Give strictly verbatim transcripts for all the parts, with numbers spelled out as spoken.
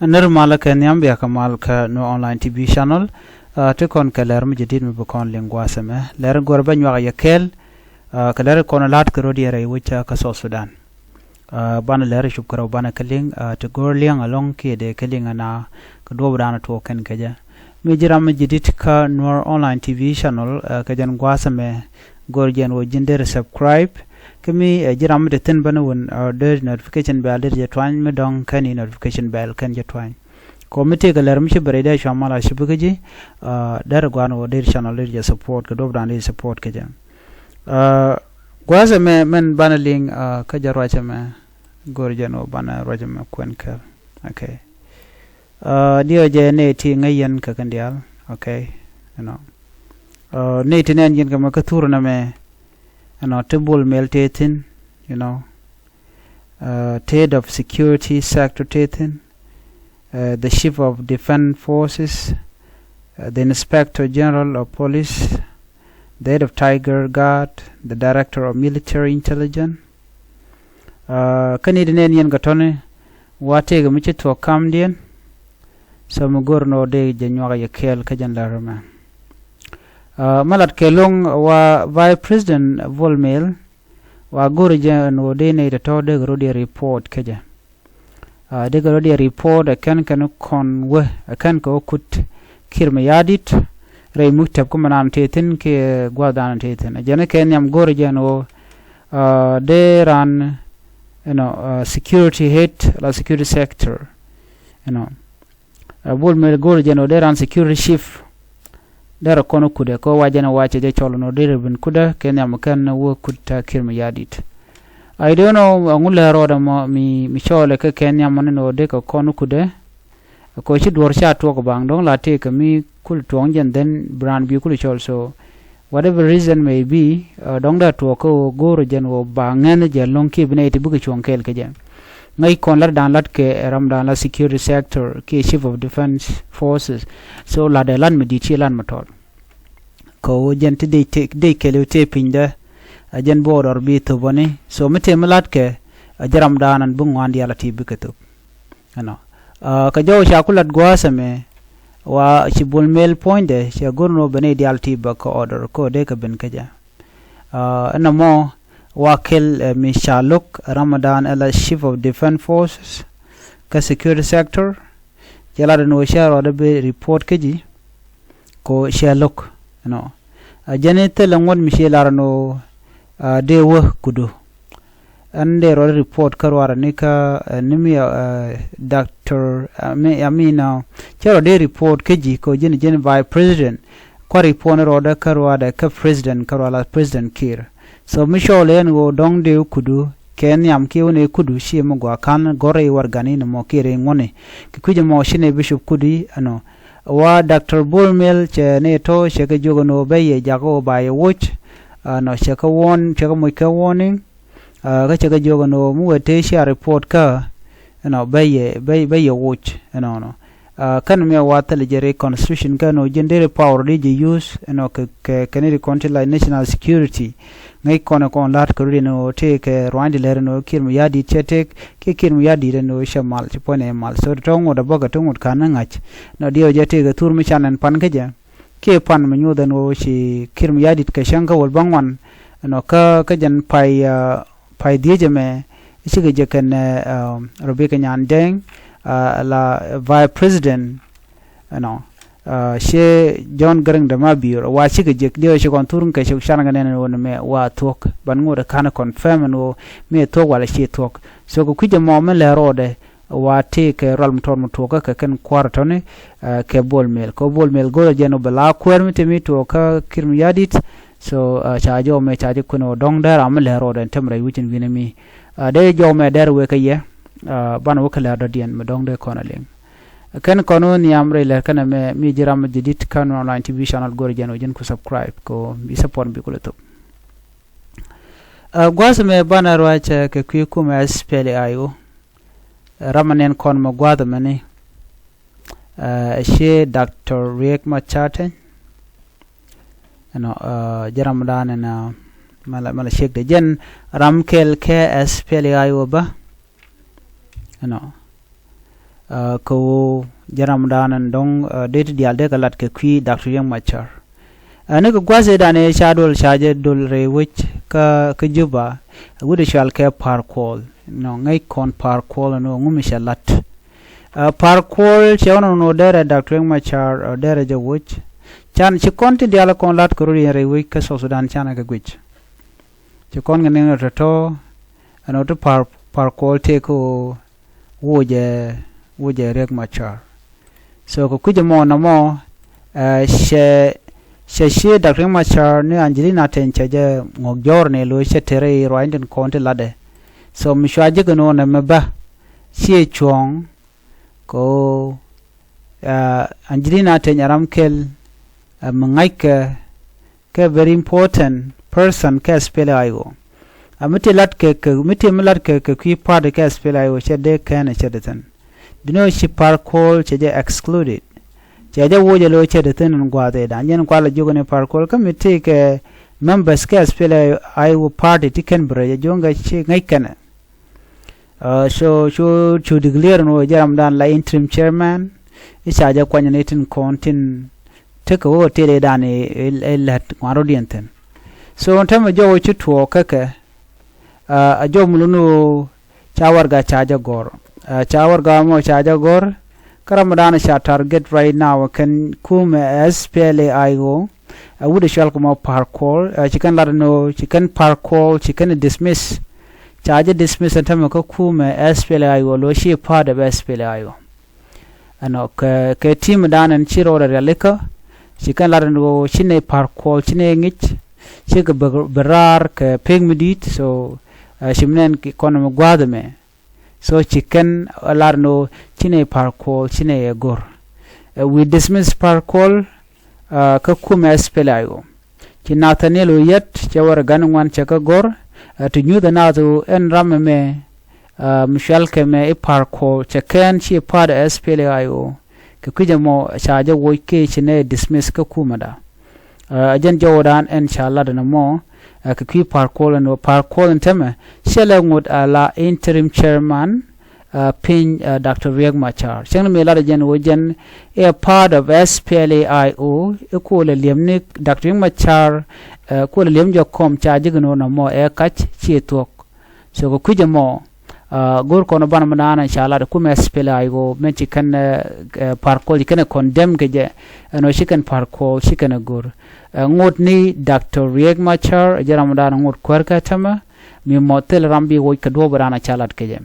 Nir malä kɛ nhiam bia kɛ mal kä Nuer Online T V channel. Ti kɔn kɛ lɛr mi jadid mi bi kɔn liŋ gua̱a̱th ɛmɛ. Lɛr in go̱rɛ bä nyuak yɛ kɛɛl. Kɛ lɛr in kɔn la̱t kɛ rot yɛ rɛy wec kä South Sudan. Banɛ lɛr cop kɛ rɛw banɛ kä liŋ ti go̱r liɛŋ alɔŋ kiɛ dee kä liŋ ɛna kɛ duɔp dan tuɔɔk kɛn kɛ jɛ. Mi ji̱ ram mi jadid kä Nuer Online T V channel, kɛ jɛn gua̱a̱th ɛmɛ go̱r jɛn wä ji̱n der subscribe. Kä mi ji̱ ram mi te thi̱n bä ni wun, der notification bell der jɛ tuany mi dɔ̱ŋ kɛn i̱ notification bell kɛn jɛ tuany. Kɔ mi tëëkɛ lɛr mi ci bɛ rɛy dee cua mal a ci bi kä ji̱, der gua̱n wä der channel der jɛ support kɛ duɔp dan der support kɛ jɛ. Gua̱a̱th ɛmɛ mɛn banɛ liŋ kä jɛ ruac ɛmɛ go̱r jɛn wä banɛ ruac ɛmɛ kuɛn kɛl. Okay. Diɔ jɛ nɛy ti ŋäc yɛn kɛ kɛn diaal. Okay. You know. Nɛy ti nɛn yɛn kɛ mɛ kä thur nɛmɛ. You know, ti Bol Mel tëë thi̱n. You know. Ti head of security sector tëë thi̱n. The chief of defense forces. The inspector general of police. The head of Tiger Guard. The director of military intelligence. Kä ni di nɛn yɛn kɛ tɔni wa tëëkɛ mi ci thuɔ̱k kamdiɛn. So mi go̱r ni wä dee jɛ nyuak yɛ kɛɛl kä jɛn lär mɛ. Mɛ lat kɛ loŋ wa Vice President Bol Mel wa go̱r jɛ ni wä dee nɛy tɔ̱tɔ̱ dee kɛ rot yɛ report kä jɛ. Dee kɛ rot yɛ report ɛ kɛn kɛn kɔn wä ɛ kɛn kɛ wä kut Kiir Mayardit rɛy muk tɛp kä mɛ nan tëë thi̱n kiɛ gua̱th dan tëë thi̱n. Jɛn kɛ nhiam go̱r jɛ ni wä dee ran, you know, security head la security sector, you know. Bol Mel go̱r jɛn wä dee ran security chief. Derɛ kɔn kudɛ kɛ wa jɛn wa cɛ jɛ cɔl nɔ derɛ bin kudɛ kɛ nhiam kɛn wä kut ta Kiir Mayardit. I don't know, ɛŋu lɛ rɔɔdɛ mɔ mi, mi cɔɔlɛ kɛ kɛ nhiam mɔ ni nɔ dee kɛ kɔn kudɛ. Kɔ ci duɔr ca tuɔk baŋ dɔŋ la tëëkɛ mi kul tuɔŋ jɛn dhɛn bi raan bi kul cɔl. So whatever reason may be, dɔŋ dee tuɔk kä wä go̱o̱r jɛn wä ba ŋɛn jɛ loŋ kiɛ bi nɛy ti bikɛ cuɔ̱ŋ kɛɛl kɛ jɛ. Ŋäc kɔn lat dan lat kɛ ram dan la security sector kiɛ chief of defense forces. So lat dee lat mi di̱t ci lat mi tɔl. Kɛ wä jɛn ti dee kɛl wä tëë piny dɛ. A jɛn border bi thop wä ni. So mi tëë mi lat kɛ a jɛ ram dan an bi ŋuan diaal a ti bikɛ thop. Ɛnɔ. Kɛ jɔw ca ku lat gua̱a̱th ɛmɛ wa ci Bol Mel puɔ̱nydɛ cɛ go̱r ni wä ben i̱ diaal ti bä kä order kä dee kɛ ben kä jɛ. Ɛnɔ mɔ wa kɛl mi ca lo̱k Ramadan ɛ la chief of defense forces kä security sector. Cɛ lat ɛn wä cɛ rɔɔdɛ bi report kä ji̱. Ko cɛ lo̱k ɛnɔ. A jɛn i̱ thilɛ ŋuɔ̱t mi ci lar ɛn wä dee wä kudu. Ɛn dee rɔɔdɛ report kä ruaadɛ ni kä ni mi doctor, I mean, cɛ rɔɔdɛ report kä ji̱ ko ji̱n ji̱n vice president. Kua report ni rɔɔdɛ kä ruaadɛ kä president kä ruaadɛ president Kiir. So mi cɔɔl ɛn ɣöö dɔ̱ŋ dee kudu kɛ nhiam kiɛ wä ni kudu ci mi gua ka̱n gɔ̱r i̱ warɛgani ni mɔ kiɛ ri ŋuɔ̱ni. Kɛ kui̱c ɛmɔ ci ni bishop kudu ɛnɔ. Wa doctor Bol Mel cɛ ni tɔ cɛ kɛ jiök ɛn ɣöö bɛ yɛ jak ɣöö ba yɛ woc. Ɛnɔ cɛ kɛ warn, cɛ kɛ moc kɛ warning. Kä cɛ kɛ jiök ɛn ɣöö mi wee tëë cia report kä ɛnɔ bɛ yɛ, bɛ yɛ woc ɛnɔnɔ. Kɛn mi a wa thil jɛ ri constitution kɛn ɣöö jɛn deri power di jɛ use ɛnɔ kɛ, kɛ, kɛ ni ri kɔn ti la national security. Ŋäc kɔn ɛ kɔn la̱t kɛ rudi ɛn ɣöö tëë kɛ ruanydi lɛr ɛn ɣöö Kiir Mayardit cɛ tëk kiɛ Kiir Mayardit ɛn ɣöö cɛ mal ci puɔ̱ny ɛ mal. So tɔ̱ ŋot ɛ bäkɛ tɔ̱ ŋot ka̱n ɛ ŋa̱c. Nɔ diɛw jɛ tëë kɛ thur mi can ɛn pan kä jɛ. Kiɛ pan mi nyuuth ɛn ɣöö ci Kiir Mayardit kɛ cäŋ kä wäl bäŋuan. Ɛnɔ kä, kä jɛn pay, pay dhiec ɛmɛ. Cikɛ jɛ kɛn Rebecca Nyandeng la vice president. Ɛnɔ. Ciɛ John Garang de Mabior wa cikɛ jɛ diɛ ci kɔn thur kɛ cok can kɛ nɛn ɛn ɣöö ni mɛ wa thuɔ̱k ban ŋot ɛ ka̱n confirm ɛn ɣöö mi ɛ thuɔ̱k wala ci thuɔ̱k. So kɛ kui̱c ɛmɔ mi lɛ rɔɔdɛ wa ti kɛ rual mi tɔr mi tuɔkä kɛ kɛn kua̱r tɔni kɛ Bol Mel. Kɛ Bol Mel go̱rɛ jɛn wä bɛ la kuɛɛr mi ti mi tuɔkä Kiir Mayardit. So ca jɔw mɛ ca jɛ kuɛn wä dɔ̱ŋ dee ram mi lɛ rɔɔdɛ ɛn tɛm rɛy wicin wi̱nɛ mi. Dee jɔw mɛ dɛr wee kä yɛ ban wä kä lɛr dɔ̱diɛn mi dɔ̱ŋ dee kɔn a liŋ. Kɛn kɔn wä nhiam rɛy lɛr kɛn ɛmɛ mi ji̱ ram mi ji̱ dit kä Nuer Online T V channel go̱rɛ jɛn wä ji̱n ku subscribe kɛ wä bi support bi kulɛ thop. Gua̱th mɛ banɛ ruacɛ kɛ kui̱ kumɛ S P L A I O. Ram a nɛn kɔn mɛ gua̱a̱th mɛni. Ɛ ciɛ Doctor Riek Machar Teny. Ɛnɔ jɛ ram dan ɛn mɛla, mɛla ciek de jɛn ram kɛl kɛ S P L A I O bä. Ɛnɔ. Kɛ ɣöö jɛ ramdan ɛn dɔ̱ŋ dee ti diaal dee kɛ lat kɛ kui̱ Doctor Riek Machar. Ɛ ni kɛ gua̱th ëëdan ëë ca duɔl ca jɛ duɔl rɛy wec kä kä Juba. Ɛ wi̱cdɛ cɔal kɛ Par Kuol, nɔ ŋäc kɔn Par Kuol ɛn ɣöö ŋu mi cɛ lat. Par Kuol cɛ ɣän ɛn ɣöö derɛ Doctor Riek Machar ɛ derɛ jɛ woc. Can ci kɔn ti diaal kɔn lat kɛ rot yɛn rɛy wec kä South Sudan canɛ kɛ guic. Ci kɔn kɛ niŋ rɔ tɔ̱tɔ̱ ɛn ɣöö ti Par Kuol tëë kä ɣöö wocɛ wocɛ Riek Machar. So kɛ kui̱c ɛmɔ nɔmɔ cɛ cɛ ci Doctor Riek Machar ni Angelina Teny cɛ jɛ ŋɔk jɔɔr ni lo̱c cɛ tëë rɛy ruac tin kɔn ti latdɛ. So mi cua jek ɛn ɣöö nɛmɛ bä ciɛ cuɔ̱ɔ̱ŋ kɛ ɣöö Angelina Teny ɛ ram kɛl mi ŋa̱ckɛ kɛ very important person kɛ SPLA-IO. A mi ti lat kɛ kɛ mi ti mi lat kɛ kɛ kui̱ party kɛ SPLA-IO cɛ dee kɛn ɛ cɛ dee thin. Duno ci Par Kuol cɛ jɛ excluded. Cɛ jɛ wocɛ lo̱ cɛ dee thin in gua̱a̱th ëëdan jɛn kual a jiök ni Par Kuol kä mi ti kɛ members kɛ SPLA-IO party ti kɛn bi rɛc a jiök ŋɛ ci ŋäc kɛnɛ. So cu cu declare ni wä jɛ ramdan la interim chairman. I̱ ca jɛ kuany ni tin kɔn tin tekɛ wä tëëdɛ dan i̱ lät ŋuan rɔ̱diɛn thi̱n. So tämɛ jɔw ci tuɔɔk kä kɛ a jɔw mi luni wä ca warɛga ca jɛ gɔ̱r. Ca warɛga mɔ ca jɛ gɔ̱r. Kä ramdan ca target right now kɛn kumɛ SPLA-IO. A wi̱cdɛ cɔal kɛ mɔ Par Kuol ci kɛn lat ni wä ci kɛn Par Kuol ci kɛn dismiss. Ca jɛ dismiss ɛn tämɛ kä kumɛ SPLA-IO lo̱ ci part of SPLA-IO. Ɛnɔ kɛ kɛ team dan ɛn ci rɔɔdɛ rialikä ci kɛn lat ni wä ci nɛ Par Kuol ci nɛ ŋic. Cikɛ bi raar kɛ pek mi di̱i̱t so ci mi nɛn kɔn mi gua̱a̱th ɛmɛ. So ci kɛn lar ni wä ci nɛ Par Kuol ci nɛ ɛ go̱r. We dismiss Par Kuol kä kumɛ SPLA-IO. Ci Nathaniel Oyet cɛ wä rɛ gan ŋuan cɛ kä go̱r. Ti nyuth ɛ nath wä ɛn ram ɛmɛ mi cual kɛ mɛ i̱ Par Kuol cɛ kɛn ci part SPLA-IO. Kɛ kui̱c ɛmɔ ca jɛ woc kɛ ci nɛ dismiss kä kumɛda. Ɛ jɛn jɔwdan ɛn ca lat ɛn ɛmɔ kɛ kui̱ Par Kuol ɛn wä Par Kuol ɛn tämɛ cɛ lɛ ŋot a la interim chairman piny Doctor Riek Machar cäŋ ni mëë lat ɛ jɛn wä jɛn ɛ part of SPLA-IO. I̱ kuɔlɛ li̱em ni Doctor Riek Machar kuɔlɛ li̱em jɔk kɔm ca ji̱ kɛ no̱o̱n ɛmɔ ɛ kac ciɛ thuɔ̱k. So kɛ kui̱c ɛmɔ go̱r kɔn banɛ mi naan ca lat ɛ kumɛ SPLA-IO mɛn ci kɛn Par Kuol ci kɛn ɛ condemn kɛ jɛ. Ɛn ɣöö ci kɛn Par Kuol ci kɛn ɛ go̱r ɛ ŋot ni Doctor Riek Machar ɛ jɛ ramdan ŋot kuäär kä tämɛ. Mi mɔ thil ram bi woc kɛ duɔ̱ɔ̱p ran a ca lat kɛ jɛ.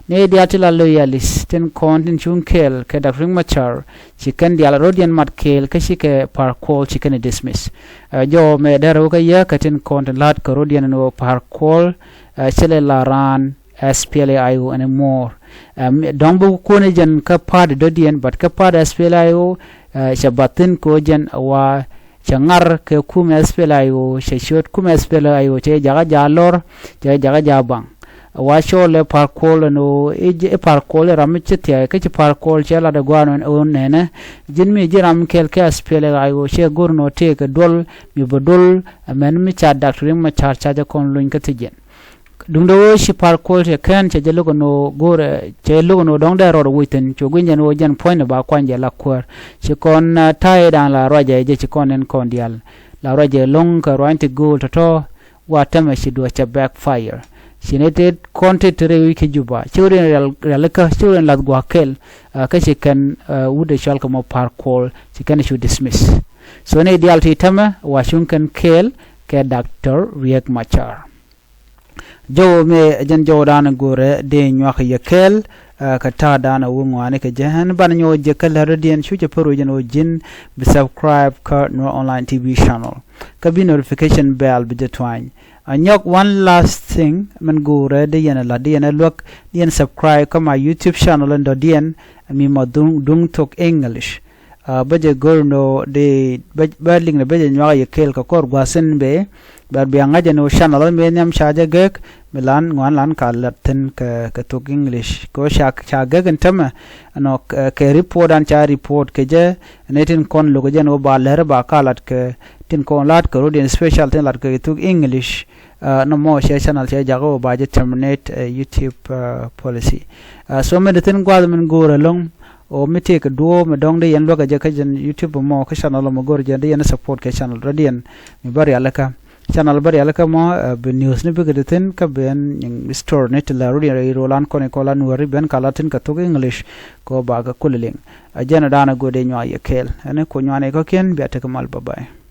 Ni diaal ti la loyalis tin kɔn tin cuŋ kɛɛl kɛ Doctor Riek Machar ci kɛn diaal rɔ̱diɛn mat kɛɛl kä ci kɛ Par Kuol ci kɛn dismiss. Jɔw mɛ dɛr wä kä yɛ kɛ tin kɔn tin la̱t kɛ rɔ̱diɛn ni wä Par Kuol cɛ lɛ la raan SPLA-IO anymore. Dɔ̱ŋ bi kuɔni jɛn kä party dɔ̱diɛn but kä party SPLA-IO cɛ bathin kɛ wä jɛn wa cɛ ŋar kɛ kumɛ SPLA-IO cɛ ciöt kumɛ SPLA-IO cɛ jakä ja lɔr cɛ jakä ja baŋ. Wa cɔɔl ɛ Par Kuol ɛn ɣöö i̱ Par Kuol i̱ ram mi ci thia̱a̱c kä ci Par Kuol cɛ lat ɛ gua̱a̱r ɛn ɣöö nɛnɛ ji̱n mi ji̱ ram kɛl kɛ SPLA-IO cɛ go̱r ɛn ɣöö tëëkɛ duɔl mi bi duɔl. Ɛmɛn mi ca Doctor Riek Machar ca jɛ kɔn luny kä thi̱jiɛn. Duundɛ ɣöö ci Par Kuol cɛ kɛn cɛ jɛ lo̱k ɛn ɣöö go̱o̱rɛ cɛ lo̱k ɛn ɣöö dɔ̱ŋ dee rɔɔd wi̱c thi̱n cu gui̱ny jɛn ɣöö jɛn puɔ̱nydɛ ba kuany jɛ la kuäär. Ci kɔn ta̱a̱ i̱ da̱a̱n la ruacɛ jɛ ci kɔn ɛn kɔn diaal la ruacɛ lo̱ŋ kɛ ruany ti gööl tɔ̱tɔ̱. Wa tämɛ ci duɔ̱ɔ̱c cɛ backfire. Ci ni tet kɔn tet te rɛy wi̱c kä Juba ci wä riɛn rialikä ci wä riɛn lath gua̱a̱k kɛl. Kä ci kɛn wut ɛ cɔal kɛ mɔ Par Kuol ci kɛn cu dismiss. So ni diaal ti tämɛ wa cuŋ kɛn kɛɛl kɛ Doctor Riek Machar. Jɔw mëë jɛn jɔwdan go̱rɛ dee nyuak yɛ kɛɛl. Kɛ ta̱a̱dan a wä ŋuani kɛ jɛ ɛn banɛ nyɔk jɛ kä lät rɔ̱diɛn cu cɛ pär wä jɛn wä ji̱n bi subscribe kä Nuer Online T V channel. Kä bi notification bell bi jɛ tuany. A nyɔk one last thing min go̱rɛ dee yɛn a la̱t dee yɛn a luäk dee yɛn subscribe kä my YouTube channel in dɔ̱diɛn. Mi ma duŋ duŋ thok English. Bä jɛ go̱r ni ɣöö di bä liŋ ni bä jɛ nyuak yɛ kɛɛl kɛ kɔr gua̱thin bee. Bɛ bia ŋa̱c ɛn ɣöö channel mi nhiam ca jɛ gek mi lan ŋuan lan ka lat thi̱n kɛ kɛ thok English kɛ ɣöö ca ca gek in tämɛ. Ɛnɔ kɛ report an ca report kɛ jɛ ni tin kɔn lo̱k jɛ ni ɣöö ba lɛr ba ka lat kɛ tin kɔn lat kɛ ro̱diɛn special tin lat kɛ thok English. Nɔmɔ cɛ channel cɛ jakä wä ba jɛ terminate YouTube policy. So mɛn di thin guath min go̱o̱r ɛlɔ̱ŋ. ɔ mi tëëkɛ duɔ̱ɔ̱p mi dɔ̱ŋ di yɛn luäk ɛ jɛ kä jɛn YouTube mɔ kä channel mɔ go̱r jɛn di yɛn support kɛ channel rɔ di yɛn mi bä rialikä. Channel bä rialikä mɔ, eh, bi news ni bikɛ di thi̱n kä bi ɛn nyiŋ story ni ti la rɔ di rɔ lan kɔn ikɔ la nuɔri ben ka la thi̱n kɛ thok English kɛ ɔ bakɛ kul liŋ. A jɛn ɔ daanɛ go̱r di nyuak yɛ kɛɛl ɛn ku nyuan ikɔ kiɛn bia tekɛ mal, bye bye.